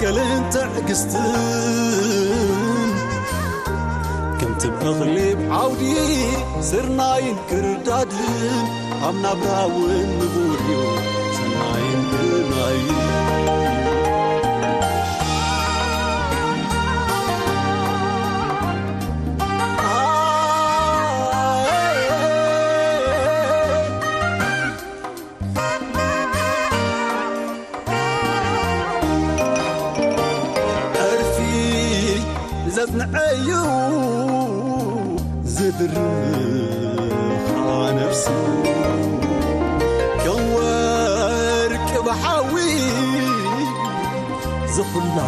ከልን ትዕግስትን ከምቲ እኽሊ ኣብ ዓውዲ ስርናይን ክርዳድን ኣብ ናብራ እውን ንቡር እዩ ሰናይን ግርማይን። ዕርፊ ዘጽንዐዩ ዝድርኻ ነፍሱ ከም ወርቂ ብሓዊ ዝኹላ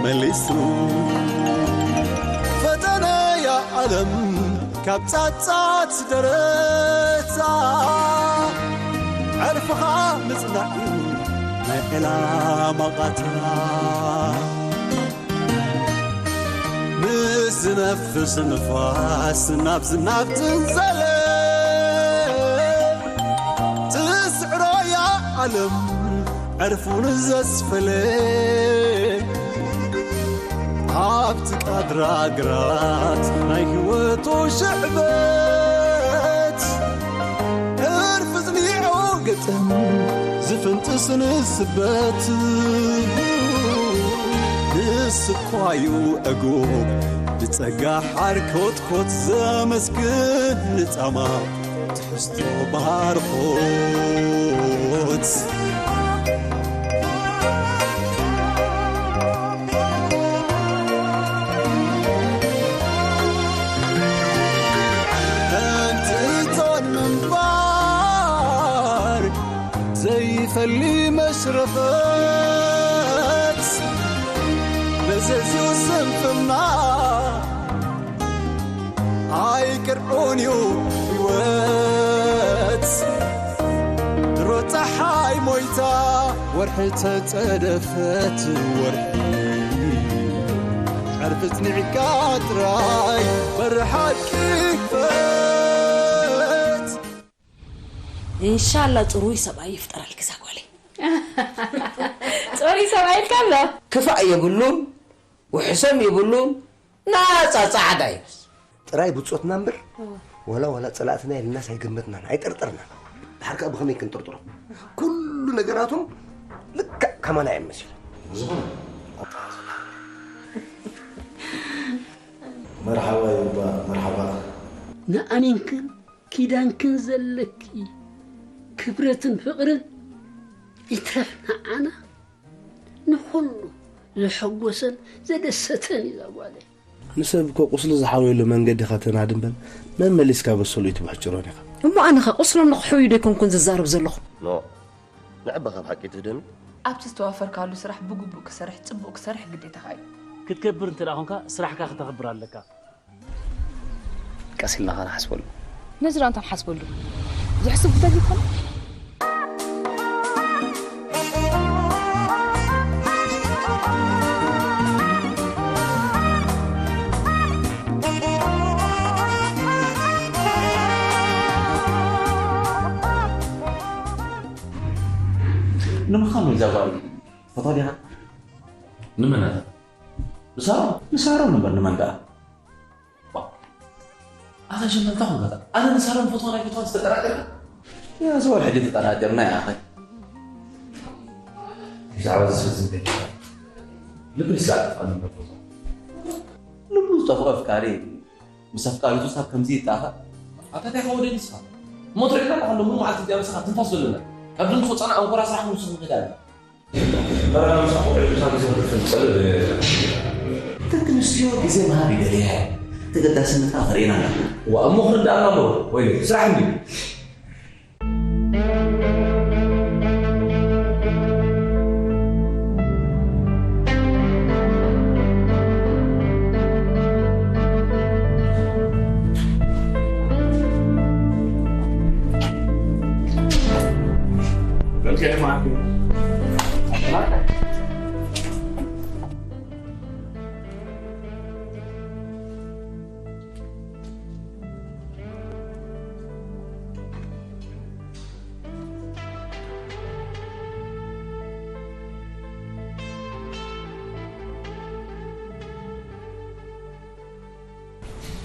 መሊሱ ፈተነያ ዓለም ካብ ጻጻት ደረታ ዕርፍኻ ምጽናዕ እዩ ናይ ዕላማ ቓታ። ምስ ዝነፍስ ንፋስ ናብ ዝናብ ትንዘለ ትስዕሮ እያ ዓለም ዕርፉ ንዘስፈለ ኣብቲ ቃድራ ግራት ናይ ህይወቱ ሽዕበት ዕርፊ ዝኒዑ ግጥም ዝፍንጥስ ንስበት ንስኳዩ ዕጉብ ብጸጋ ሓርኮትኮት ዘመስግን ንጻማ ትሕዝቶ ባርኾት። እንትን ምንባር ዘይፈሊ መሽረፈት መዘዝዩ ስንፍና ኣይቅርዑን እዩ ህይወት ድሮ ፀሓይ ሞይታ ወርሒ ተፀደፈት ወርሒ ዕርፊ ፅኒዕካ ጥራይ በሪ ሓቂ ክፈት። እንሻላ ፅሩይ ሰብኣይ ይፍጠረልኪ እዛ ጓለይ። ፅሩይ ሰብኣይ ኢልካ ኣሎ። ክፋእ የብሉን ውሕሰም የብሉን ናፃ ፃዕዳ እዩ። ጥራይ ብፆትና እምበር ዋላ ዋላ ፀላእትና ኢልናስ ኣይገመትናን ኣይጠርጠርናን። ድሓር ከዓ ብኸመይ ክንጥርጥሮም? ኩሉ ነገራቶም ልክዕ ከማና እዮም መሲሎም። ዝኾነ መርሓባ ይባ መርሓባ። ንኣሚንክን ኪዳንክን ዘለኪ ክብረትን ፍቕርን ይትረፍ ንዓና ንኹሉ ዘሐጎሰን ዘደሰተን እዩ እዛ ጓለይ። ንሰብ እኮ ቁስሊ ዝሓውየሉ መንገዲ ኢኻ ተናዲ እምበር መመሊስካ በሰሉ ኣይትብሕጭሮን ኢኻ። እሞ ኣነኸ ቁስሎም ንኽሕውዩ ዶ ኣይኮንኩን ዝዛረብ ዘለኹ? ኖእ፣ ንዕበ ካብ ሓቂ ትህደሚ። ኣብቲ ዝተዋፈርካሉ ስራሕ ብግቡእ ክሰርሕ ጽቡቕ ክሰርሕ ግዴታኻ እዩ። ክትከብር እንተ ደኣ ኾንካ ስራሕካ ክተኽብር ኣለካ። ቀስ ኢልና ኸ ንሓስበሉ። ነዚ ደኣ እንታይ ንሓስበሉ? ዘሕስብ ጉዳይ ዘይኮነ። ንምዃኑ እዛ ጓል ፈትዋ ዲኻ? ንመን ኣታ? ንሳሮን? ንሳሮን እምበር ንመን ደኣ? ኣታ ጀማል እንታይ ኾንካ? ኣነ ንሳሮን ፈትዋን ኣይፈትዋን ዝተጠራጠርካ? ያዘወር ሕጂ ተጠራጢርና ይኣኸል። ብዛዕባ እዚ ሰብ ዝንገር ልቢ ስጋዕ ጠፍኣኒ እምበር ፈትዋ። ልቡ ዝጠፍኦ ኣፍቃሪ ምስ ኣፍቃሪቱ ሳብ ከምዚ ይጣፋእ? ኣታ እንታይ ከወደ ንስኻ? እሞ ትርእየና ኣለኻ ሎሚ መዓልቲ እዚኣ ምሳኻ ትንፋስ ዘለና። ካብ ድምፂ ወፃና ኣንኮራ ስራሕ ክንውስኽ ንኽእል ኣለና። ደቂ ኣንስትዮ ግዜ ምሃብ ይደልያ እየን። ተገዳስነትና ተርእየና ኣላ። ዋእ እሞ ክርድኣና እምበር ወይለይ ስራሕ እንድዩ።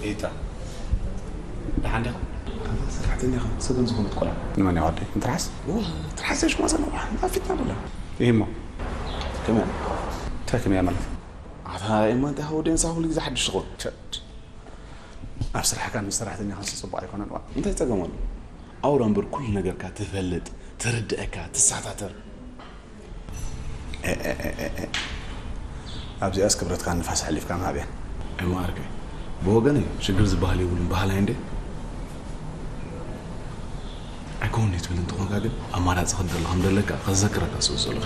ኢታ ደሓን ዲኻ? ሰራሕተኛ ኸ ሰገን ዝኾነት ቆልዓ። ንመን እያ ወደይ? ንትርሓስ? እዋ፣ ትርሓስ እያ ሽማ ዘነዋ። ናፊትና ደላ። ይህሞ። ከመይ? እንታይ ከመይ እያ ማለት? ኣታ ኤማ እንታይ ኸ ወደይ ንሳ ኩሉ ግዜ ሓድሽ ትኸውን? ቸድ። ኣብ ስራሕካ ምስ ሰራሕተኛ ኸንሲ ጽቡቕ ኣይኮነን ዋ። እንታይ ጸገም ኣሎ? ኣውራ እምበር ኩሉ ነገርካ ትፈልጥ፣ ትርድአካ፣ ትሳታተር። ኤ፣ ኤ፣ ኤ፣ ኤ፣ ኤ። ኣብዚኣስ ክብረትካ ንፋስ ኣሕሊፍካ ምሃብያ። እሞ ዓርከይ፣ ብወገነይ ሽግር ዝበሃል የብሉን በሃላይ እንደ ኣይከውን ትብል እንተኾንካ ግን ኣማራጺ ክንደሎ ከም ዘለካ ከዘክረካ ስለ ዘለኹ።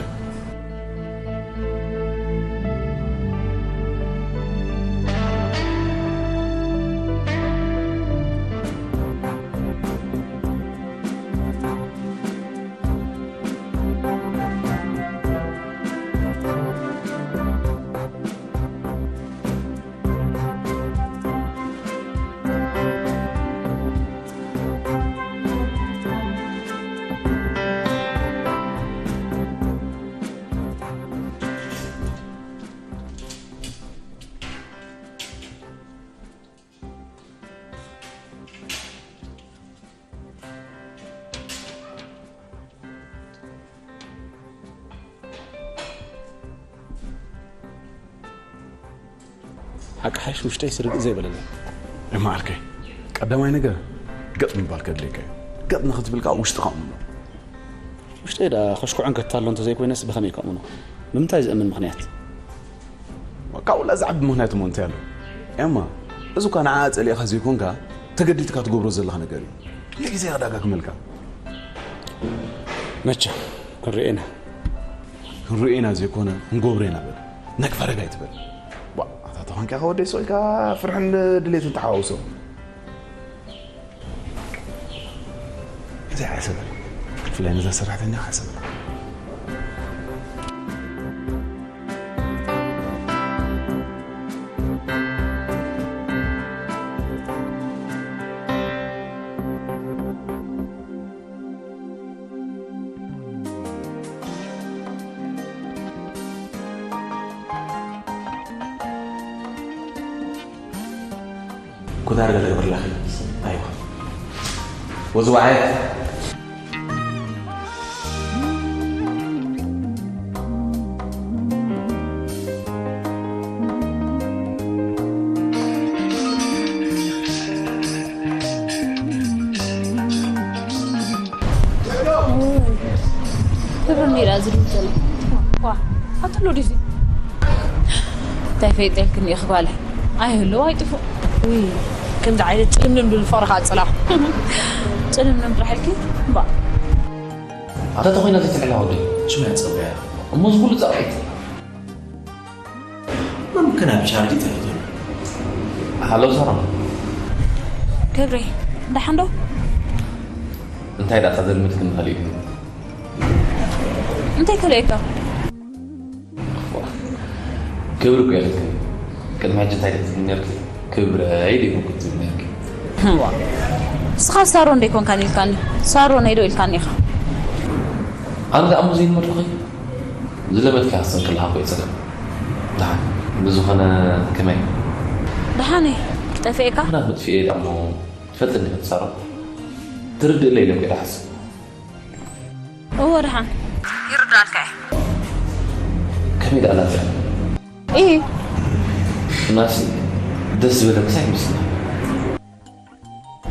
ሓቂ ሓይሽ ውሽጠይ ስርግእ ዘይበለኒ። እማ ዓርከይ፣ ቀዳማይ ነገር ገጥ ምባል ከድልየካ እዩ። ገጥ ንኽትብል ከዓ ውሽጥኻ እምኖ። ውሽጠይ ደኣ ከሽኩዖን ከታሎ እንተዘይኮይነስ ብኸመይ ከእምኖ? ብምንታይ ዝእምን ምኽንያት? ካብኡላ ዝዓቢ ምኽንያት እሞ እንታይ ኣሎ? ኤማ፣ እዚ እኳ ንዓኣ ጸሊእኻ ዘይኮንካ፣ ተገዲድካ ትገብሮ ዘለኻ ነገር እዩ። ኩሉ ግዜ ከዳጋግመልካ። መቸም፣ ክንሪኦ ኢና። ክንሪኦ ኢና ዘይኮነ፣ ክንገብሮ ኢና በል። ነግፈረግ ኣይትበል። ዋ፣ ኣታ ተኾንካ ከ ወደይ ስቕ ኢልካ ፍርሕን ድሌትን ተሓዋውሶ። እዚ ሓሰብ። ብፍላይ ነዛ ሰራሕተኛ ሓሰብ። ኩታር ገለ ግብርላኺ። ኣይዋ። ወዝዋዓት። ክብሪ ሜዳ ዝድምፅል። ዋ፣ ኣትሎ ድዩ? እንታይ ፈይጠልክኒ ኢኺ ጓለይ? ኣይህልው ኣይጥፉእ። ውይ፣ ከምዚ ዓይነት ጭልምልም ድብል ፍቕሪ ከዓ ፅላእ። ጭልምልም ጥራሕ ኢልኪ? እምባ። ኣታ ተኾይና ዘይትልዕላ ወደይ፣ ሽመያ ፀበያ። እሞ እዚ ኩሉ ፃቕዒት? መምክን ኣብ ቻርጅ ተፈቲኑ። ሃሎ ሳሮን። ክብሪ፣ ደሓን ዶ? እንታይ ደኣ ዘልምድክን ኸሊእክን? እንታይ ከለእካ? ክብሪ እኮ ኢኽን። ቅድሚ ሕጂ እንታይ ደኣ ትብሊ ነርኪ? ክብረይ ዲኹም ክትብሊ ነርኪ? እዋ። ንስኻ ሳሮን ዶ ኣይኮንካን ኢልካኒ? ሳሮነይ ዶ ኢልካኒ ኢኻ? ኣነ ደኣ እሞ ዘይልመድኩኺ? ዝለመድኪ ሃሰን ከለኻ እኮ እዩ ጸገም። ደሓን። ብዝኾነ ከመይ? ደሓን እየ። ጠፊእካ? ምኽንያት መጥፍኤ ደኣ እሞ ትፈልጥኒ ኢኺ ሳሮን። ትርድእለይ ኢለ እኮ እየ ደሓስ። እወ ደሓን። ይርዳእካ እየ። ከመይ ደኣ ላዛ? እይ። ናሲ ደስ ዝበለክስ ኣይመስልን።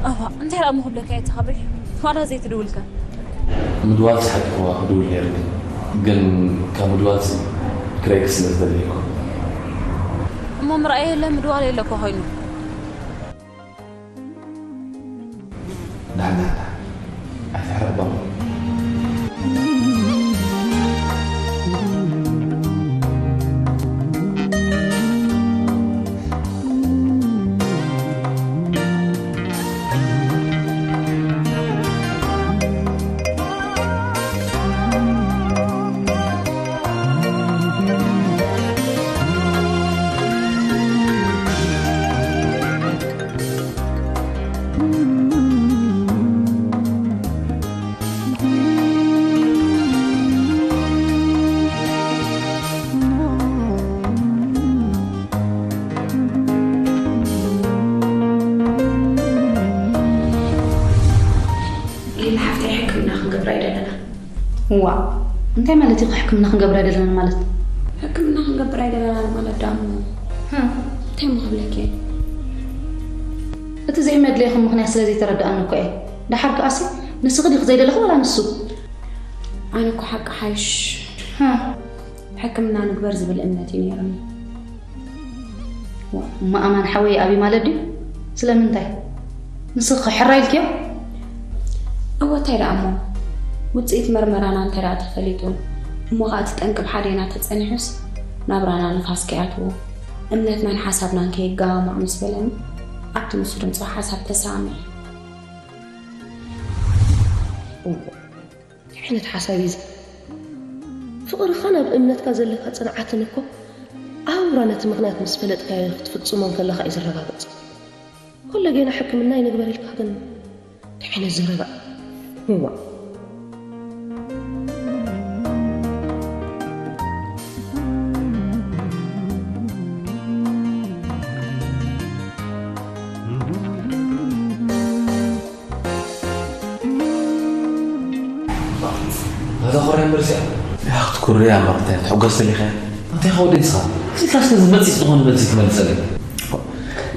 ኣዋ፣ እንታይ ደኣ እሞ ክብለካ እየ ተኻብሪ? ዋላ ዘይትድውልካ። ምድዋልሲ ሓቂ እኮ ክድውል ነይሩኒ። ግን ካብ ምድዋልሲ ክርእየኪ ስለ ዝደለይኩ። እሞ ምርኣይ የለ ምድዋል የለ እኮ ኮይኑ። ደሓን፣ ደሓን፣ ደሓን። ኣይትሕረቕ ባባ። ዋ እንታይ ማለት እዩ ሕክምና ክንገብር ኣይደለናን ማለት? ሕክምና ክንገብር ኣይደለናን ማለት ዳሞ እንታይ ምክብለኪ? እቲ ዘይመድለይኹም ምኽንያት ስለ ዘይተረድኣኒ እኮ እየ። ደሓር ከኣሲ ንስኺ ዲኺ ዘይደለኹ ዋላ ንሱ? ኣነ እኮ ሓቂ ሓይሽ ሕክምና ንግበር ዝብል እምነት እዩ ነይሩኒ። እሞ ኣማን ሓወይ ኣብዩ ማለት ድዩ? ስለምንታይ? ንስኺ ሕራይ ኢልክዮ? እወ እንታይ ደኣ እሞ ውፅኢት መርመራና እንታይ ደኣ ተፈሊጡ እሞ ከዓ እቲ ጠንቂ ብሓዴና ተፀኒሑስ ናብራና ንፋስ ከይኣትዎ እምነትናን ሓሳብናን ከየጋማማዕ ምስ በለኒ ኣብቲ ንሱ ድምፆ ሓሳብ ተሰማሚዐ። እንታይ ዓይነት ሓሳብ እዩ እዚ? ፍቕርኻን ኣብ እምነትካ ዘለካ ጽንዓትን እኮ ኣውራ ነቲ ምኽንያት ምስ ፈለጥካዮ ክትፍጽሞ እንከለኻ እዩ ዝረጋገጽ። ኮለጌና ሕክምና ይንግበር ኢልካ ግን እንታይ ዓይነት ዘረባ እዩ? እዋ። እዛ ኮርያ እምበር እዚኣ ክትኩርያ እምበር እንታይ ክትሕጎስ ደሊኻ? እንታይ ከ ወዲ ንስኻ? እዚካ እስከ ዝመጽእ ዝኾነ መልሲ ትመልሰለይ።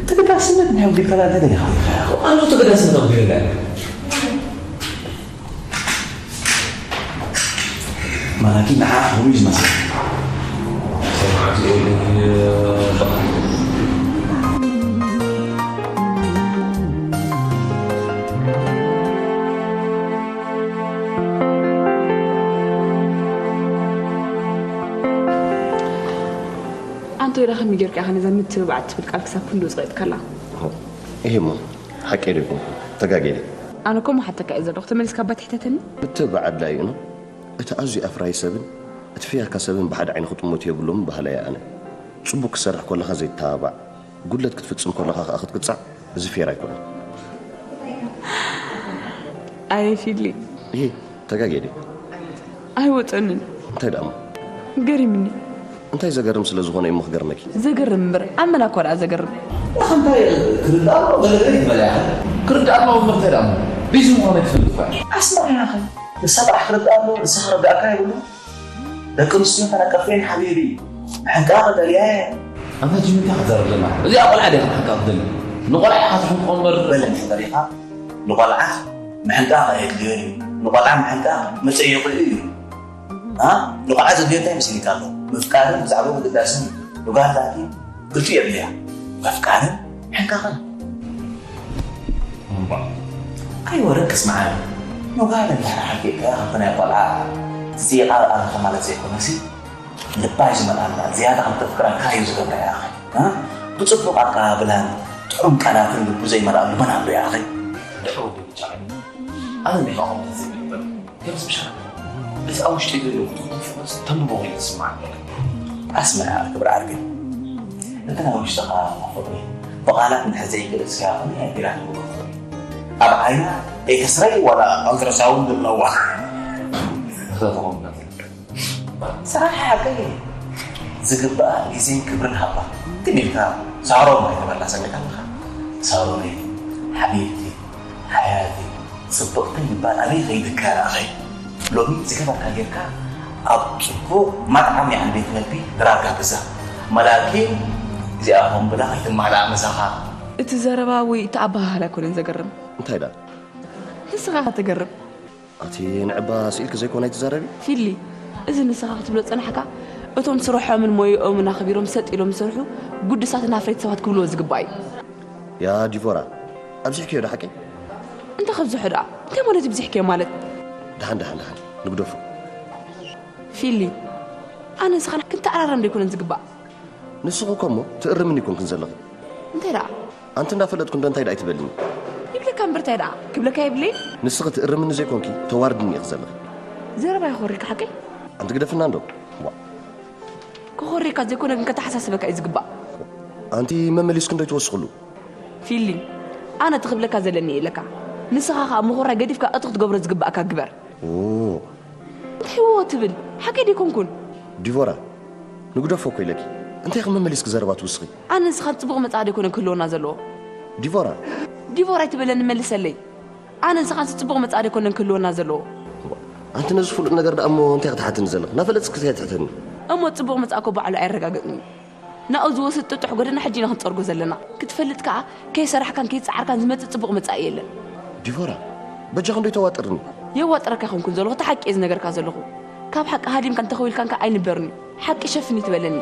ተገዳስነት ናይ ወዲ ከላ እንታይ ደሊኻ? ኣሉ ተገዳስነት ወዲ ከላ። ማላኪ ንዓ ከምኡ እዩ ዝመስል። ኣንቶይ፣ ዳ ከመይ ጌርካ ኢኻ ነዛ ምትብባዕ እትብል ቃል ክሳብ ክንድኡ ዝቐየጥካላ? እሂ እሞ፣ ሓቀይ ዶ ኣይኮንኩን? ተጋግየ ድየ? ኣነ እኮ ምሓተካ እየ ዘለኹ። ተመሊስካ እባ ትሕተተኒ? ምትብባዕ ኣድላዪ እዩ። እቲ ኣዝዩ ኣፍራዪ ሰብን እቲ ፈያካ ሰብን ብሓደ ዓይኒ ክጥመቱ የብሎምን በሃላይ እየ ኣነ። ጽቡቕ ክትሰርሕ ከለኻ ዘይትተባባዕ፣ ጉድለት ክትፍጽም ከለኻ ከኣ ክትቅጻዕ፣ እዚ ፌር ኣይኮነን። ኣየ ፊሊ። እሂ፣ ተጋግየ ድየ? ኣይወጸንን። እንታይ ደኣ እሞ? ገሪምኒ። እንታይ ዘገርም ስለ ዝኾነ እዩ እሞ ክገርመኪ? ዘገርም እምበር፣ ኣመና እኳ ደኣ ዘገርም። ንዓኻ እንታይ ክርዳእ ኣለዎ? ገለ ገለ ይበላ ኢኻ። ክርዳእ ኣለዎ እምበር እንታይ ደኣ እሞ? ቢዚ ምዃኑ ኣይትፈልጥ እኳ ኢኻ። ኣስምዕ ኢኻ። ንሳ ጥራሕ ክርዳእ ኣለዎ፣ ንስኻ ክርዳእካ የብሉን። ደቂ ኣንስትዮ ተነቀፍየን ሓቢቢ። ምሕንቃቕ ደልያ እየ። ኣንታ ጅሚ እንታይ ክትዛረብ ዘለኻ? እዚኣ ቆልዓ ድያ ክትሕንቃቕ ትደሊ? ንቆልዓ ኢኻ ትሕንቆ እምበር። በለ እንድሕር ደሊኻ፣ ንቆልዓ ምሕንቃቕ ኣየድልዮን እዩ። ንቆልዓ ምሕንቃቕ መጸየቒኡ እዩ። ኣ? ንቆልዓ ዘድልዮ እንታይ መሲልካ ኣሎ? ምፍቃርን ብዛዕባኡ ምግዳስን እዩ። ንጓል ዛቲ ክልቲኡ የድልያ። ምፍቃርን ምሕንቃቕን። እምባ። ኣይወረን ክስምዓኒ። ኖጋለ እንዳረሓቂ ከኣ ከምቲ ናይ ቆልዓ ዝጽይቓ ኣለኹ ማለት ዘይኮነሲ፣ ልባ እዩ ዝመልኣላ። ዝያዳ ከም ተፍቅረካ እዩ ዝገብራ፣ ያኸ። እ? ብጽቡቕ ኣቀባብላን ጥዑም ቃላትን ልቡ ዘይመልኣሉ መን ኣሎ፣ ያኸ? ድሕሪ ወዲ ብቻ። ኣነ እንዲኻ ከምዚ ዝብል እምበር። ከምዚ ምሻ እቲ ኣብ ውሽጢ ዘሎ ፍቕሪ ተንብቦ ኮይኑ ዝስምዓኒ። ኣስምዕ ክብሪ ዓርከይ፣ እቲ ናይ ውሽጥኻ ፍቕሪ ብቓላት እንድሕር ዘይገለጽካዮ ከመይ ኣቢላ ትብሎ ፍቕሪ? ኣብ ዓይና ኤክስራይ ዋላ ኣልትራሳውንድ ኣለዋ። ክተተኾምና። ስራሕ ሓቀይ ዝግባኣ ግዜን ክብርን ሃባ። ግን ኢልካ ሳሮን ኣይተበላ ሰሚዕካ ኣለኻ? ሳሮነይ፣ ሓቢብቲ፣ ሓያቲ፣ ጽብቕቲ ምባል ኣበይ ከይድካ ደኣ ኸይ? ሎሚ ዝገበርካ ጌርካ ኣብ ጽቡቕ መጥዓም ይዓል ቤት መግቢ ድራር ጋብዛ። መላኪ እዚኣ ኾን ብላ ከይትማላኣ ምሳኻ። እቲ ዘረባ ወይ እቲ ኣበሃህላ ኣይኮነን ዘገርም። እንታይ ደኣ? ንስኻ ኢኻ ተገርም። ኣቲ ንዕባ ስኢልኪ ዘይኮነ ኣይትዛረቢ። ፊሊ፣ እዚ ንስኻ ክትብሎ ዝጸናሕካ፣ እቶም ስርሖምን ሞይኦምን ኣኽቢሮም ሰጥ ኢሎም ዝሰርሑ ግዱሳትን ኣፍረይቲ ሰባት ክብልዎ ዝግባእ እዩ። ያ ዲቮራ፣ ኣብዚሕክዮ ዶ ሓቀይ? እንታይ ከብዝሖ ደኣ? እንታይ ማለት እዩ ብዚሕክዮ ማለት? ደሓን፣ ደሓን፣ ደሓን፣ ንግደፎ። ፊሊ፣ ኣነ ንስኻን ክንተኣራረም ዶ ኣይኮነን ዝግባእ? ንስኺ እኮ እሞ ትእርምኒ ኣይኮንክን ዘለኺ። እንታይ ደኣ? ኣንቲ እንዳፈለጥኩ እንዶ እንታይ ደኣ ኣይትበልኒ? ይብለካ እምበር እንታይ ደኣ? ክብለካ የብለይን። ንስኺ ትእርምኒ ዘይኮንኪ ተዋርድኒ ኢኺ ዘለኺ። ዘረባ ይኾሪካ ሓቀይ? ኣንቲ ግደፍና እንዶ። ዋ። ክኾሪካ ዘይኮነ ግን ከተሓሳስበካ እዩ ዝግባእ። ኣንቲ መመሊስኪ እንዶ ይትወስኽሉ። ፊሊ፣ ኣነ እቲ ክብለካ ዘለኒ እየ ኢለካ። ንስኻ ኸኣ ምኹራይ ገዲፍካ እቲ ክትገብሮ ዝግባእካ ግበር። ኦ። እንታይ ዎ ትብል? ሓቂ ዶ ኣይኮንኩን? ዲቮራ፣ ንግደፎ እኮ ኢለኪ። እንታይ ከ መመሊስኪ ዘረባ ትውስኺ? ኣነ ንስኻን ጽቡቕ መጻኢ ዶ ኣይኮነን ክህልወና ዘለዎ? ዲቮራ። ዲቮራ ኣይትበለኒ፣ መልሰለይ። ኣነ ንስኻን ጽቡቕ መጻኢ ዶ ኣይኮነን ክህልወና ዘለዎ? ኣንቲ ነዚ ፍሉጥ ነገር ደኣ እሞ እንታይ ክትሓትኒ ዘለኽ? እናፈለጥክስ ኣይትሕተኒ። እሞ ጽቡቕ ምጻእ እኮ ባዕሉ ኣየረጋገጽን እዩ። ናኡ ዝወስድ ጥጡሕ ጎደና ሕጂ ኢና ክንጸርጎ ዘለና። ክትፈልጥ ከኣ ከይሰራሕካን ከይጸዓርካን ዝመጽእ ጽቡቕ ምጻእ የለን። ዲፎራ፣ በጃ ክንደይ ተዋጥርኒ? የዋጥረካ ይኹንኩን ዘለኹ፣ እቲ ሓቂ እየ ዝነገርካ ዘለኹ። ካብ ሓቂ ሃዲምካ እንተኸዊልካን ከኣ ኣይንበርን እዩ። ሓቂ ሸፍን እዩ ትበለኒ።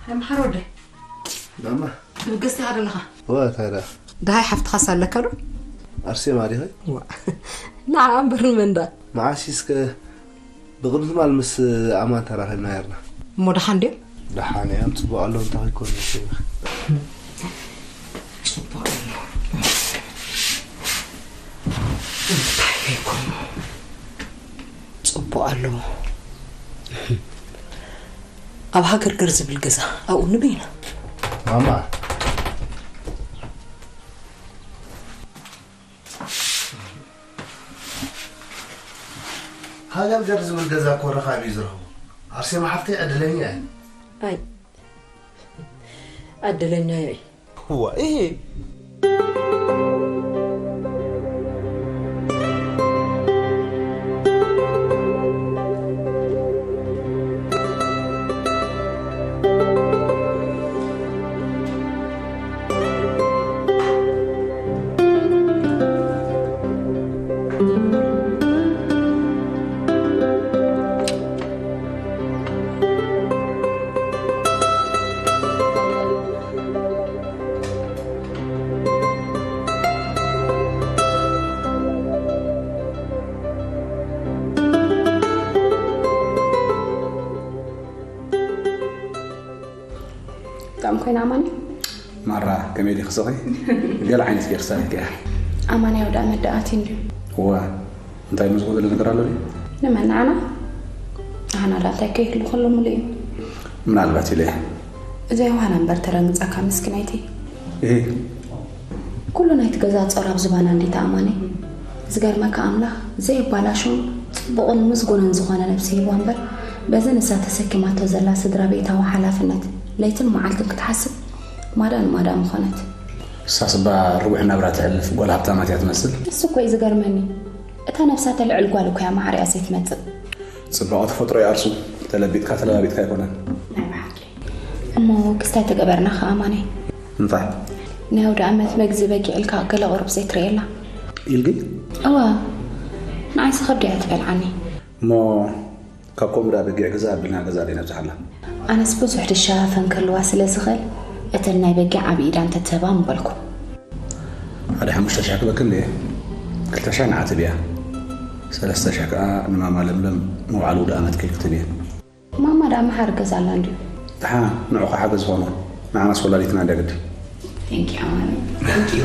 ሃይ መሓር ወደይ። ማማ። ብገዝቲ ኢኻ ዘለኻ? እዋ፣ እንታይ ደኣ? ደሃይ ሓፍትኻስ ኣለካ ዶ? ኣርሴማ ዲኺ? እዋ። ንዓ እምበር ንመን ደኣ? መዓስ እስከ ብቕድሚ ትማል ምስ ኣማን ተራኺብና ነይርና። እሞ ደሓን ድዮም? ደሓን እዮም፣ ጽቡቕ ኣለዉ፣ እንታይ ከይኮኑ ይኽእል። ጽቡቕ ኣለዉ። እንታይ ከይኮኑ? ጽቡቕ ኣለዉ። ኣብ ሃገርገር ዝብል ገዛ ኣብኡ ንበይና። ማማ። ሃገርገር ዝብል ገዛ እኮ ረኻቢ እዩ ዝረኽቦ። ኣርሴማ ሓፍተይ ዕድለኛ እያ። ኣይ፣ ዕድለኛ እየ። እዋ፣ እሄ። ጥዑም ኮይና ኣማኒ? ማራ፣ ከመይ ዲኺ ስኺ? ገለ ዓይነት ጌርካ ሰሪሕኪ እያ። ኣማኒ ኣውደ ኣመት ደኣ ኣትዩ እንድዩ። እዋ፣ እንታይ እሞ ዝጎደለ ነገር ኣሎ ድዩ? ንመን ንዓና? ንዓና ደኣ እንታይ ከይህሉ ከሎ ምሉእ እዩ። ምናልባት ኢለ እየ። እዛ ዮሃና እምበር ተረግጸካ ምስኪናይቲ። እህ። ኩሉ ናይቲ ገዛ ጾር ኣብ ዝባና እንድዩ ተኣማኒ። ዝገርመካ ኣምላኽ ዘየባላሾን ጽቡቕን ምስጉንን ዝኾነ ነብሲ ሂብዋ እምበር በዚ ንሳ ተሰኪማቶ ዘላ ስድራ ቤታዊ ሓላፍነት ለይትን መዓልትን ክትሓስብ ማዳ ንማዳ ምኾነት። እሳስ እባ ርቡሕ ናብራ ተሕልፍ ጓል ሃብታማት እያ ትመስል። ንሱ እኮ እዩ ዝገርመኒ። እታ ነብሳ ተልዕል ጓል እኮ እያ ማዕሪኣ ዘይትመጽእ። ጽባቐ ተፈጥሮ ይኣርሱ። ተለቢጥካ ተለባቢጥካ ኣይኮነን። ናይ ብሓቂ። እሞ ክስታይ ተገበርና ከኣ ኣማነይ። እንታይ? ናይ ኣውደ ኣመት መግዚ በጊዕ ኢልካ ገለ ቁሩብ ዘይትርእየላ። ኢልኪ? እወ። ንዓይሲ ከብዲ እያ ትበልዓኒ። እሞ ካብ ከምኡ ደኣ በጊዕ ግዛ ኣቢልና ገዛ ደይ ነብዝሓላ። ኣነስ ብዙሕ ድሻ ፈንከልዋ ስለ ዝኽእል እተን ናይ በጊዕ ዓቢ ኢዳ እንተትህባ ምበልኩ። ሓደ ሓሙሽተ ሽሕ ክበክል እየ። ክልተ ሽሕ ንዓ ትብያ። ሰለስተ ሽሕ ከኣ ንማማ ለምለም መውዓሊ ውደ ኣመት ከይክትብ እየ። ማማ ደኣ መሓሪ ገዛ ኣላ እንድዩ። ደሓ ንዑ ከሓገዝ ዝኾኖ። ንዓናስ ወላዲትና እንድያ ግዲ። Thank you ኣማኒ። Thank you።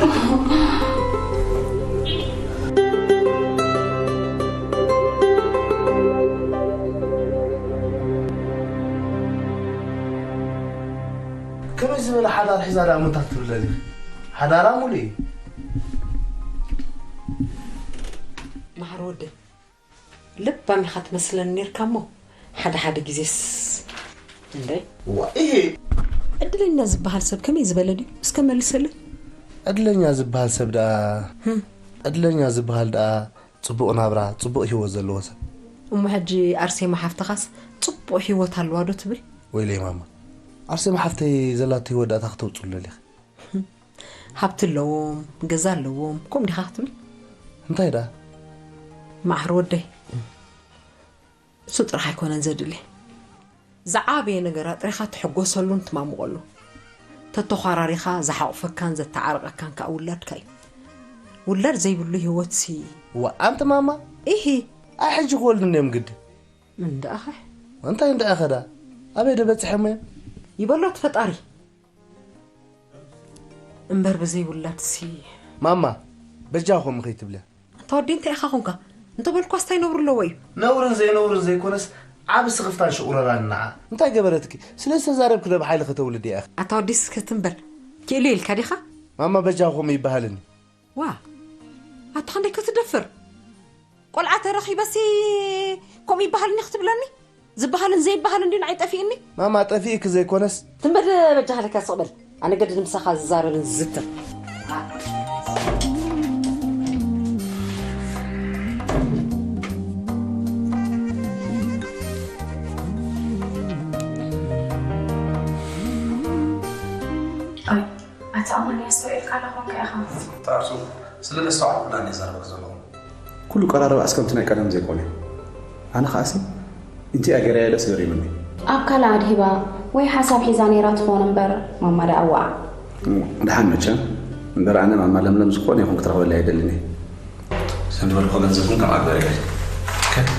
ከመይ ዝበለ ሓዳር ሒዛ ደኣ ምንታት ትብለኒ? ሓዳራ ሙሉእ እዩ። መሓሪ ወደይ። ለባም ኢኻ ትመስለኒ ኔርካ እሞ ሓደ ሓደ ግዜስ እንደ እዋ እሄ። ዕድለኛ ዝበሃል ሰብ ከመይ ዝበለ ድዩ? እስከ መልሰለይ። ዕድለኛ ዝበሃል ሰብ ደኣ ህም። ዕድለኛ ዝበሃል ደኣ ጽቡቕ ናብራ ጽቡቕ ህይወት ዘለዎ ሰብ። እሞ ሕጂ ኣርሴማ ሓፍትኻስ ጽቡቕ ህይወት ኣለዋ ዶ ትብል? ወይለይ ማማ፣ ኣርሴማ ሓፍተይ ዘላቶ ህይወት ደኣ እንታይ ክተውጽሉ ደሊኺ? ሃብቲ ኣለዎም፣ ገዛ ኣለዎም፣ ከምኡ ዲኻ ክትብል? እንታይ ደኣ? መዓር ወደይ፣ እሱ ጥራሕ ኣይኮነን ዘድሊ። ዝዓበየ ነገር ኣጥሪኻ ትሕጎሰሉን ትማሙቐሉ። ተተዃራሪኻ ዝሓቑፈካን ዘተዓርቐካን ከኣ ውላድካ እዩ። ውላድ ዘይብሉ ህይወትሲ። ዋ፣ ኣንቲ ማማ? ኢሂ። ኣይ ሕጂ ክወልዱ እንድዮም ግዲ። እንድኣኸ? እንታይ እንድኣኸ ደኣ? ኣበይ ዶ በጺሖም እዮም? ይበሎ እቲ ፈጣሪ። እምበር ብዘይ ውላድሲ። ማማ፣ በጃኹም ከይትብልያ። ኣንታ ወዲ እንታይ ኢኻ ኾንካ? እንተበልኳስ እንታይ ነውሪ ኣለዎ እዩ? ነውርን ዘይነውርን ዘይኮነስ፣ ዓቢ ስኽፍታን ሽቑረራን ንዓ። እንታይ ገበረትኪ? ስለ ዝተዛረብኪ ዶ ብሓይሊ ከተውልዲ ኢኺ? ኣታ ወዲ ስክት እምበል። ክኢሉ ኢልካ ዲኻ? ማማ በጃኹም ይበሃልኒ። ዋ። ኣታ ክንደይ ክትደፍር? ቆልዓ ተረኺበሲ ከምኡ ይበሃልኒ ክትብለኒ? ዝበሃልን ዘይበሃልን ድዩ ንዓይ ጠፊእኒ? ማማ፣ ጠፊእኪ ዘይኮነስ። ትንበል በጃኻ ለካ ስቕ በል። ኣነ ገድድ ምሳኻ ዝዛረብን ዝዝትር። ኣይ፣ ኣታ ኣማን ኣስተውዒልካ ዶ ኮንካ ኢኻ? ጣርሱ፣ ስለ ዘስተውዓልኩላ እየ ዛረበክ ዘለኹ። ኩሉ ቀራርባ እስከምቲ ናይ ቀደም ዘይኮነ። ኣነ ኸኣሲ፣ እንቲኣ ገይረያ ደስ ገሪሙኒ። ኣብ ካልእ ኣድሂባ ወይ ሓሳብ ሒዛ ነይራ ትኾን እምበር፣ ማማ ደኣ ዋኣ። እም፣ ደሓን መቸም። እምበር ኣነ ማማ ለምለም ዝኾነ ይኹን ክትረኽበላ ኣይደልን እየ። ከም ዝበልኮ ገንዘብኩም ከም ኣግባር ይበል። ከ-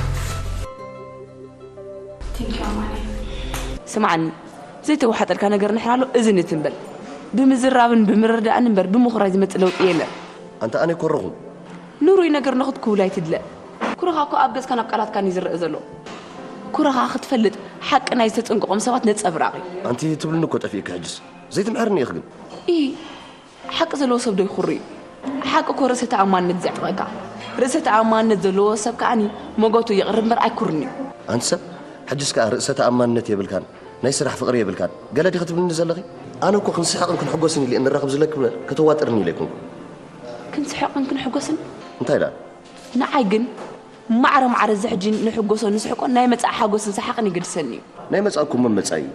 Thank you ኣማኒ። ስምዓኒ፣ ዘይተዋሓጠልካ ነገር ንሕር ኣሎ፣ እዝን እትን በል። ብምዝራብን ብምርዳእን እምበር ብምኹራይ ዝመጽእ ለውጢ የለን። ኣንታ ኣነ ኮረኹ። ንሩይ ነገር ንኽትክውል ኣይትድለ። ኩርኻ እኮ ኣብ ገጽካን ኣብ ቃላትካን እዩ ዝረአ ዘሎ። ኩርኻ ክትፈልጥ፣ ሓቂ ናይ ዝተጸንቀቖም ሰባት ነጸብራቕ እዩ። ኣንቲ ትብልኒ እኮ ጠፊእኪ ሕጅስ። ዘይትምሕርኒ ኢኺ ግን። ኢ፣ ሓቂ ዘለዎ ሰብ ዶ ይኹሪ እዩ? ሓቂ እኮ ርእሰ ተኣማንነት ዘዕጥቐካ። ርእሰ ተኣማንነት ዘለዎ ሰብ ከኣኒ ሞጎቱ የቕርብ እምበር ኣይኩርን እዩ። ኣንቲ ሰብ፣ ሕጅስ ከኣ ርእሰ ተኣማንነት የብልካን፣ ናይ ስራሕ ፍቕሪ የብልካን። ገለ ዲኺ ትብልኒ ዘለኺ? ኣነ እኮ ክንስሕቕን ክንሕጎስን ኢለ እንራኸብ ዝለኪ እምበር ከተዋጥርኒ ኢለ ኣይኮንኩን። ክንስሕቕን ክንሕጎስን? እንታይ ደኣ? ንዓይ ግን ማዕረ ማዕረ እዚ ሕጂ ንሕጎሶን ንስሕቆን ናይ መጻኢ ሓጎስን ሰሓቕን ይገድሰኒ እዩ። ናይ መጻኢ እኮ መመጻኢ እዩ።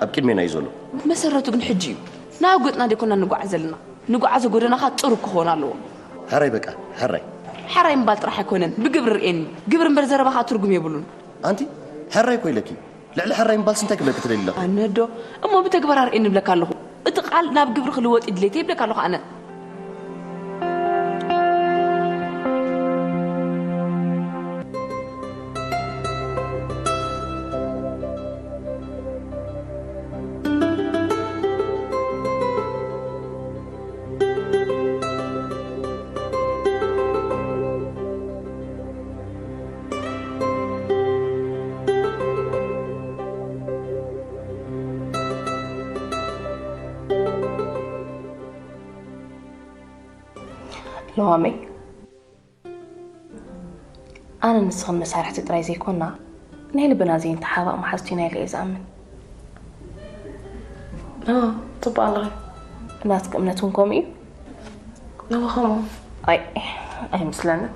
ኣብ ቅድሜና እዩ ዘሎ። መሰረቱ ግን ሕጂ እዩ። ናብ ጎጥና ደይኮና ንጓዓዝ ዘለና። ንጓዓዞ ጎደናኻ ጽሩግ ክኾን ኣለዎ። ሕራይ በቃ፣ ሕራይ። ሕራይ ምባል ጥራሕ ኣይኮነን፣ ብግብሪ ርእየኒ። ግብሪ እምበር ዘረባኻ ትርጉም የብሉን። ኣንቲ፣ ሕራይ እኮ ኢለኪ። ልዕሊ ሕራይ ምባልስ እንታይ ክብለኪ ትደሊ ኣለኺ? ኣነ ዶ እሞ ብተግባር ኣርእየኒ እብለካ ኣለኹ። እቲ ቃል ናብ ግብሪ ክልወጥ እዩ ድሌተይ ይብለካ ኣለኹ ኣነ። ለዋመይ፣ ኣነ ንስኽን መሳርሕቲ ጥራይ ዘይኮና፣ ናይ ልብና ዘይንተሓባእ መሓዝቱ ኢና ኢለ እየ ዝኣምን። እ፣ ጽቡቕ ኣለኺ። ናትኪ እምነት እውን ከምኡ እዩ? እወ፣ ከምኡ። ኣይ፣ ኣይመስለንን።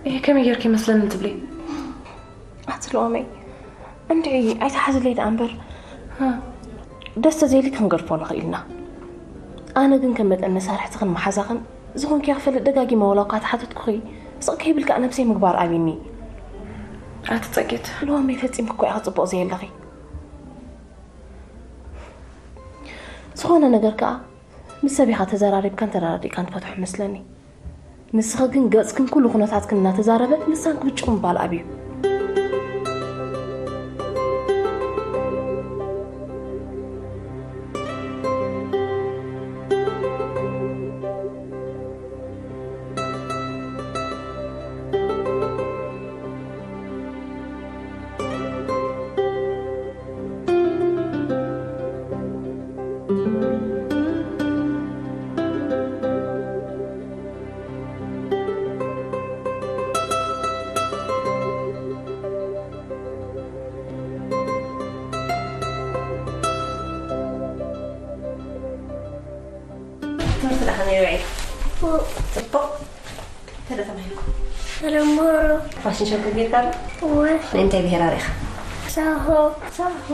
እየ፣ ከመይ ጌርኪ ይመስለኒ ትብሊ? ኣቲ ለዋመይ፣ እንድዒ ኣይትሓዝለይ ደኣ እምበር፣ ደስ ተዘይሊ ክንገድፎ ንኽእል ኢና። ኣነ ግን ከም መጠን መሳርሕትኽን መሓዛኽን ዝኾንኪ ክፈልጥ ደጋጊመ ዋላ እኳ ተሓተትኩኺ፣ ስቕ ከይብል ከኣ ነብሰይ ምግባር ኣብዩኒ። ኣቲ ጸጌት። ለዋመይ፣ ፈጺምኪ እኮ ኢኺ ጽቡቕ ዘየለኺ። ዝኾነ ነገር ከኣ ምስ ሰብ ኢኻ ተዘራሪብካን ተረዳዲእካን ትፈትሖ መስለኒ። ንስኺ ግን ገጽክን ኩሉ ኩነታትክን እናተዛረበ ንሳን ክብጭቕ ምባል ኣብዩ። ትምህርቲ ደኣ ከመይ ውዒሉ? ጽቡቕ። እንታይ ደኣ ተማሂርኩም? ተደመሩ። ፋሽን ሾው ጌርካ ኣሎ? እወ። ናይ እንታይ ብሄር ኣሪኻ? ሳሆ። ሳሆ።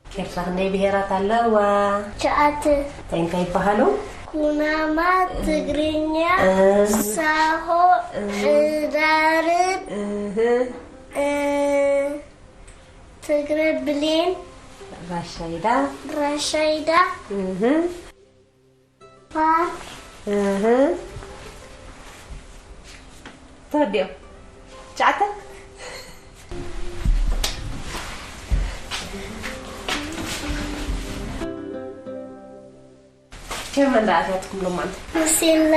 ኤርትራ ክንደይ ብሄራት ኣለዋ? ትሽዓተ። እንታይ እንታይ ይበሃሉ? ኩናማ፣ ትግርኛ፣ እ። ሳሆ፣ እ። ሕዳርብ፣ እህ። እ፣ ትግረ ብሌን፣ ራሻይዳ። ራሻይዳ። እህ። ፋር። እህ። ተወዲኦም። ትሽዓተ። ቸርመን ደኣ ኣትያትኩም ሎማዓንቲ? መሲልና።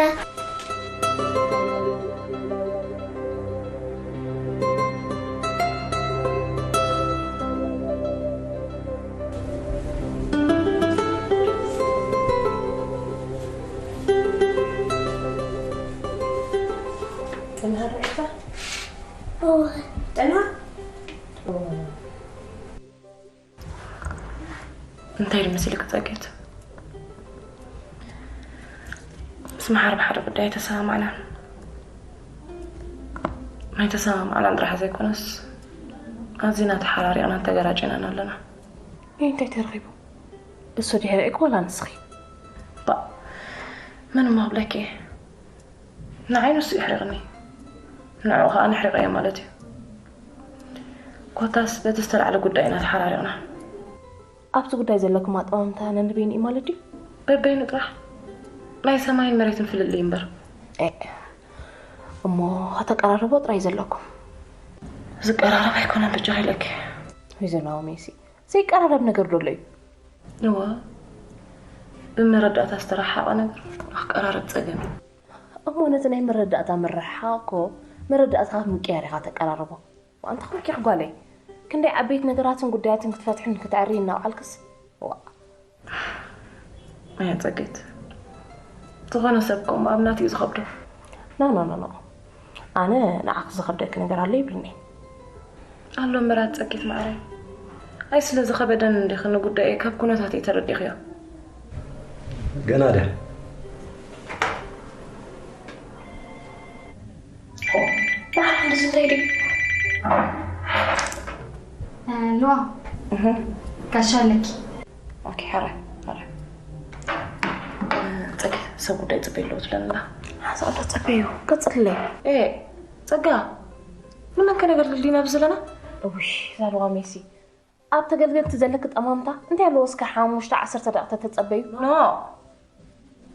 ጥና እንታይ ድመሲልክ ጸገት? ምስ መሓር ብሓደ ጉዳይ ተሰማማዕናን ኣይተሰማማዕናን ጥራሕ ዘይኮነስ ኣዚና ተሓራሪቕናን ተገራጭናን ኣለና። እንታይ ተረኺቡ? እሱ ድሕሪእክ ዋላ ንስኺ? ባ መን እሞ ክብለኪ እየ? ንዓይ ንሱ ይሕሪቕኒ፣ ንዕኡ ኸኣ ንሕሪቐዮ ማለት እዩ። ኮታስ በቲ ዝተላዕለ ጉዳይ ኢና ተሓራሪቕና። ኣብቲ ጉዳይ ዘለኩም ኣጠማምታ ነንበይኑ እዩ ማለት ድዩ? በበይኑ ጥራሕ። ናይ ሰማይን መሬትን ፍልልይ እምበር። ኤ፣ እሞ ከተቀራርቦ ጥራይ ዘለኩም። ዝቀራረብ ኣይኮነን በጃ ኢለኪ። ወይ ዘለዋ ሜሲ፣ ዘይቀራረብ ነገር ዶ ኣሎ እዩ? እዋ፣ ብመረዳእታ ዝተረሓቐ ነገር ክቀራረብ ጸገም እዩ። እሞ ነቲ ናይ መረዳእታ ምርሕሓቕ እኮ መረዳእታኻ ምቅያር ኢኻ ተቀራርቦ። ዋንታ ኮንኪ ጓለይ፣ ክንደይ ዓበይቲ ነገራትን ጉዳያትን ክትፈትሕን ክትዕሪ እናውዓልክስ። ዋ። ኣያ ጸገት፣ ዝኾነ ሰብ ከምኡ ኣብ ናትኡ ዝኸብዶ። ኖ፣ ኖ፣ ኖ፣ ኖ። ኣነ ንዓኺ ዝኸብደኪ ነገር ኣሎ ይብልኒ። ኣሎ እምበር ኣጸቂት ማዕረይ። ኣይ ስለ ዝኸበደን እንዲኺ ንጉዳይ ካብ ኩነታት እዩ ተረዲኽዮ። ገና ድያ? ባሕንስ እንታይ ድዩ? ሉዋ ጋሻ ኣለኪ። ኦኬ፣ ሕራይ፣ ሕራይ። ጸገት፣ ሰብ ጉዳይ ጽበይ ኣለዎ ትብለና። ሓሳብ ዶ ጸበዩ? ቀጽለይ። ኤ፣ ጸጋ፣ ምነን ከነገልግል ዲና ኣብዚ ዘለና? እውይ፣ ዛልዋ ሜሲ። ኣብ ተገልገልቲ ዘለኪ ጠማምታ እንታይ ኣለዎ እስከ ሓሙሽተ ዓሰርተ ደቂቕ ተተጸበዩ? ኖ።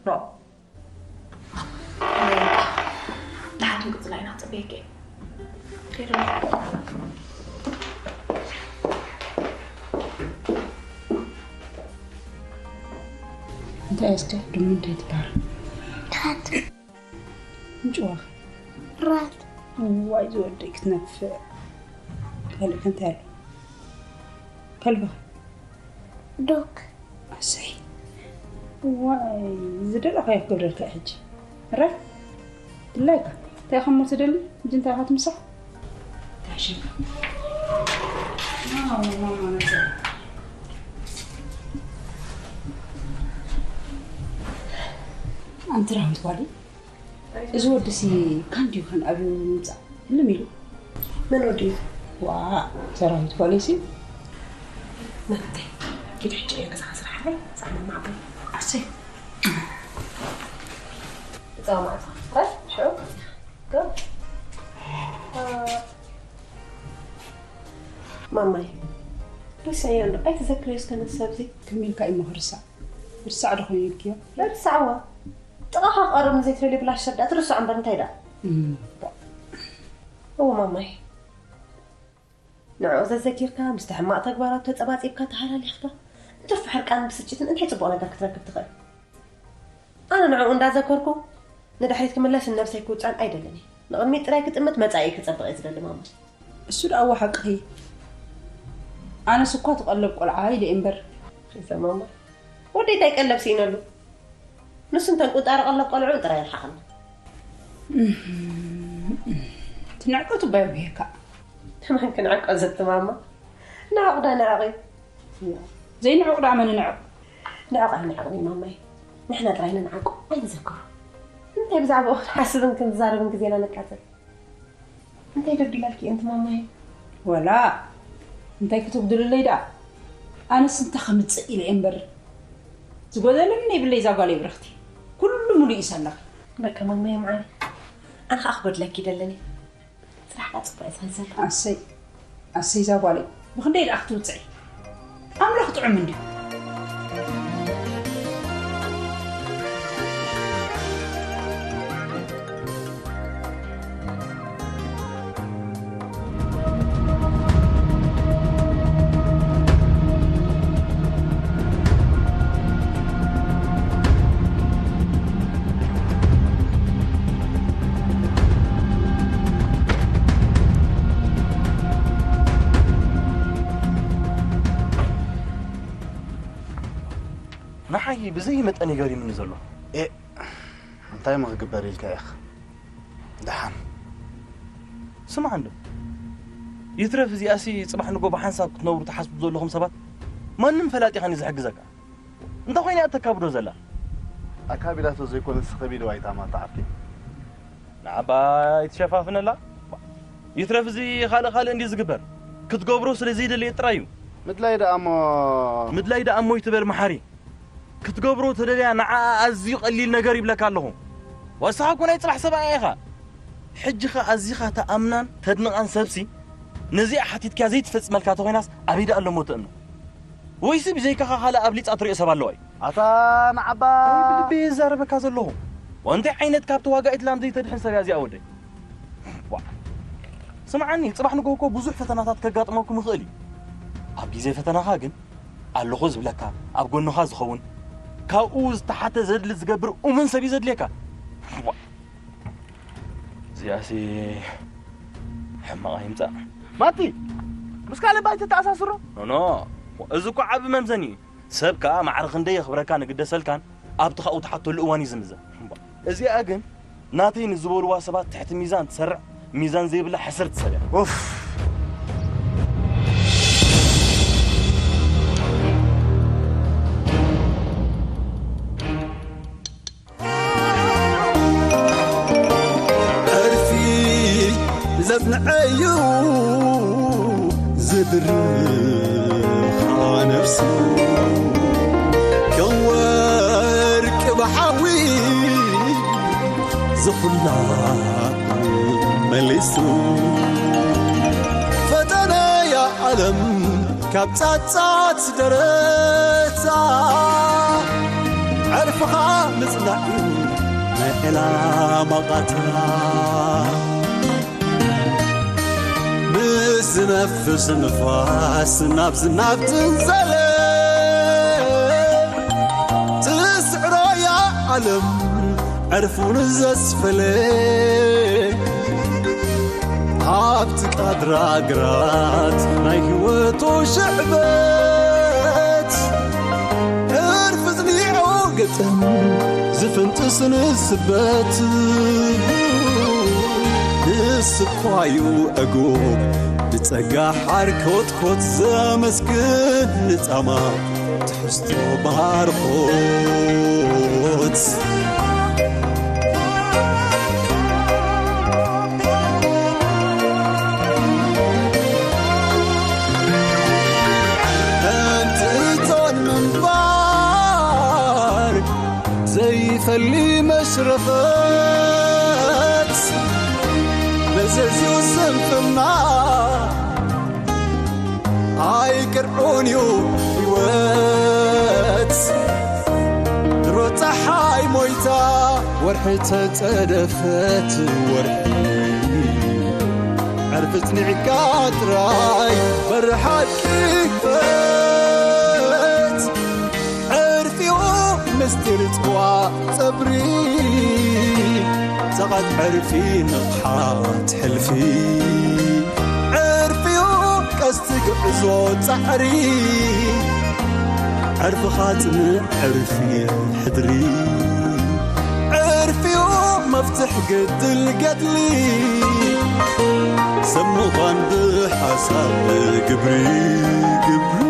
ኖ። ደሓን ክንቅጽላ ኢና፣ ክጽበየኪ እየ። ከይደ ኣለኹ። እንታይ እስከ ድሙ እንታይ ትበሃል? ራት ምጭዋኽ ራት ዋይ ዝወደይ ክትነፍዕ። ካልእ ከ እንታይ ኣሎ? ከልብኻ ዶክ ኣሰይ ዋይ ዝደለኻዮ ክገብረልካ እየ ሕጂ። ራት ድላይካ እንታይ ከም ትደሊ? ሕጂ እንታይ ኢኻ ትምሳሕ? እንታይ ሽምካ? ኣንቲ ራዊት ጓለይ፣ እዚ ወዲ ሲ ካን ድዩ ከን ኣብዩ ምምጻእ ህልም ኢሉ? መን ወዲ እዩ? ዋ ሰራዊት ጓለይ ሲ መብተይ ኪድ ሕጂ እየ ገዛኻ ስራሕ ሓይ ጻማ ማዕበል ኣሰይ ጻማ ማዕበል ሽዑ ማማይ ርስዕዮ ኣሎ ኣይትዘክርዮ እስከ ነቲ ሰብዚ ከመይ ኢልካ እዩ ክርሳዕ? ክርሳዕ ዶ ኮይኑ ኢልክዮ? ርሳዕዋ ጥቓኻ ክቐርብ ንዘይትደልዩ ብላሽ ሰብ ደኣ ትርስዖ እምበር እንታይ ደኣ እምባ እዎ ማማይ ንዕኡ ዘዘኪርካ ምስቲ ሕማቕ ተግባራቱ ተጸባጺብካ ተሃላሊኽካ ንትርፊ ሕርቃን ብስጭትን እንታይ ጽቡቕ ነገር ክትረክብ ትኽእል ኣነ ንዕኡ እንዳዘከርኩ ንድሕሪት ክምለስ ንነብሰይ ክውጽዕን ኣይደልን እየ ንቕድሚት ጥራይ ክጥምት መጻኢ ክጸብቕ እየ ዝደሊ ማማ እሱ ደኣ እዋ ሓቅኺ ኣነስ እኳ ትቐለብ ቆልዓ ኢለ እየ እምበር ኺሰማማ ወደይ እንታይ ቀለብ ስኢነሉ ንሱ እንተን ቁንጣሮ ቀለብ ቆልዑ ጥራይ ይርሓቐና ትንዕቀቱ ባይ ብሄካ ተማን ክንዕቀ ዘትማማ ንዕቕ ዳ ንዕቕ እዩ ዘይንዕቕ ዳ መን ንዕቕ ንዕቕ ኣይንዕቕን እዩ ማማይ ንሕና ጥራይ ንንዓቁ ኣይንዘክሮ እንታይ ብዛዕባኡ ክንሓስብን ክንዛረብን ግዜና ነቃጽል እንታይ ደብዲላልኪ እንቲ ማማይ ወላ እንታይ ክትጉድልለይ ደኣ ኣነስ እንተ ከምፅእ ኢለ እየ እምበር ዝጎደለኒ የብለይ እዛ ጓለይ ብርኽቲ ኩሉ ሙሉእ እዩ ሰለኺ በቃ ማማይ መዓሪ ኣነ ከዓ ክጎድለኪ ደለኒ ስራሕ ከዓ ፅቡቅ እዩ ዝኸይድ ዘሎ ኣሰይ ኣሰይ እዛ ጓለይ ብክንደይ ደኣ ክትውፅዒ ኣምላኽ ጥዑም እንድዩ ንዓይ ብዘይ መጠን እዩ ገሪምኒ ዘሎ። ኤእ፣ እንታይ እሞ ክግበር ኢልካ ኢኻ? ደሓን። ስማዕ እንዶ፣ ይትረፍ እዚኣሲ ጽባሕ ንጎ ብሓንሳብ ክትነብሩ ትሓስቡ ዘለኹም ሰባት፣ ማንም ፈላጢኻን እዩ ዝሕግዘካ። እንተ ኾይኑ እያ ተካብዶ ዘላ። ኣካቢላቶ ዘይኮነስ ከቢድዋ ኣይታማ ተዓርኪ። ንዓባ ኣይትሸፋፍነላ። ይትረፍ እዚ ካልእ ካልእ እንዲ ዝግበር። ክትገብሮ ስለ ዘይደለየ ጥራይ እዩ። ምድላይ ደኣ እሞ ምድላይ ደኣ እሞ ይትበል መሓሪ። ክትገብሮ ተደልያ ንዓኣ ኣዝዩ ቀሊል ነገር ይብለካ ኣለኹ። ዋሳኻ እኮ ናይ ጽባሕ ሰብኣያ ኢኻ። ሕጂ ኸ ኣዚኻ ተኣምናን ተድንቓን ሰብሲ ነዚኣ ሓቲትክያ ዘይትፈጽመልካ ተኾይናስ ኣበይ ደኣ ኣለሞ ተእምኖ? ወይሲ ብዘይካኻ ካልእ ኣብሊጻ ትሪኦ ሰብ ኣለዋ እዩ? ኣታ ንዓባ ኣይ ብልቢ እየ ዝዛረበካ ዘለኹ። ወንታይ ዓይነት ካብ ተዋጋኢት ላም ዘይተድሕን ሰብ እያ እዚኣ ወደይ? ዋ። ስምዓኒ፣ ጽባሕ ንግሆ እኮ ብዙሕ ፈተናታት ከጋጥመኩም ይኽእል እዩ። ኣብ ግዜ ፈተናኻ ግን ኣለኹ ዝብለካ፣ ኣብ ጎንኻ ዝኸውን፣ ካብኡ ዝተሓተ ዘድሊ ዝገብር እሙን ሰብ እዩ ዘድልየካ። ዋ። እዚኣሲ ሕማቕ ኣይምጻእ። ማቲ፣ ምስ ካልእ ባይ ተተኣሳስሮ? ኖ፣ ኖ። እዚ እኮ ዓቢ መምዘኒ እዩ። ሰብ ከኣ ማዕረ ክንደይ የኽብረካን ይግደሰልካን ኣብቲ ካብኡ ትሓተሉ እዋን እዩ ዝምዘን። እዚኣ ግን ናተይ ንዝበልዋ ሰባት ትሕቲ ሚዛን ትሰርዕ፣ ሚዛን ዘይብላ ሕስርቲ ሰብ እያ። ኡፍ። ዕርፊ ዘጽንዐዩ ዝድርኻ ነፍሱ ከም ወርቂ ብሓዊ ዝኹላ መሊሱ ፈተነያ ዓለም ካብ ጻጻት ደረታ ዕርፍኻ ምጽናዕ እዩ ናይ ዕላማ ቓታ። ምስ ዝነፍስ ንፋስ ናብ ዝናብ ትንዘለ ትስዕሮያ ዓለም ዕርፉን ዘስፈለ ኣብቲ ቃድራ ግራት ናይ ህይወቱ ሽዕበት ዕርፊ ዝኒዑ ግጥም ዝፍንጥስ ንስበት ንስኳዩ ዕጉብ ብጸጋ ሓር ኮትኮት ዘመስግን ንጻማ ትሕዝቶ ባርኾት። እንትን ምንባር ዘይፈሊ መሽረፈት መዘዝዩ ስንፍና ኣይቅርዑን እዩ ህይወት ድሮ ፀሓይ ሞይታ ወርሒ ተፀደፈት ወርሒ ዕርፊ ፅኒዕካ ጥራይ በሪ ሓቂ ህይወት ዕርፊኡ ምስጢር ፅዋ ፀብሪ ዛቓት ዕርፊ ንቕሓት ሕልፊ ዕርፊኡ ቀስቲ ግዕዞ ፃዕሪ ዕርፍኻ ፅንዕ ዕርፊ ሕድሪ ዕርፊኡ መፍትሕ ግድል ገድሊ ሰብ ምዃን ብሓሳብ ግብሪ ግብሪ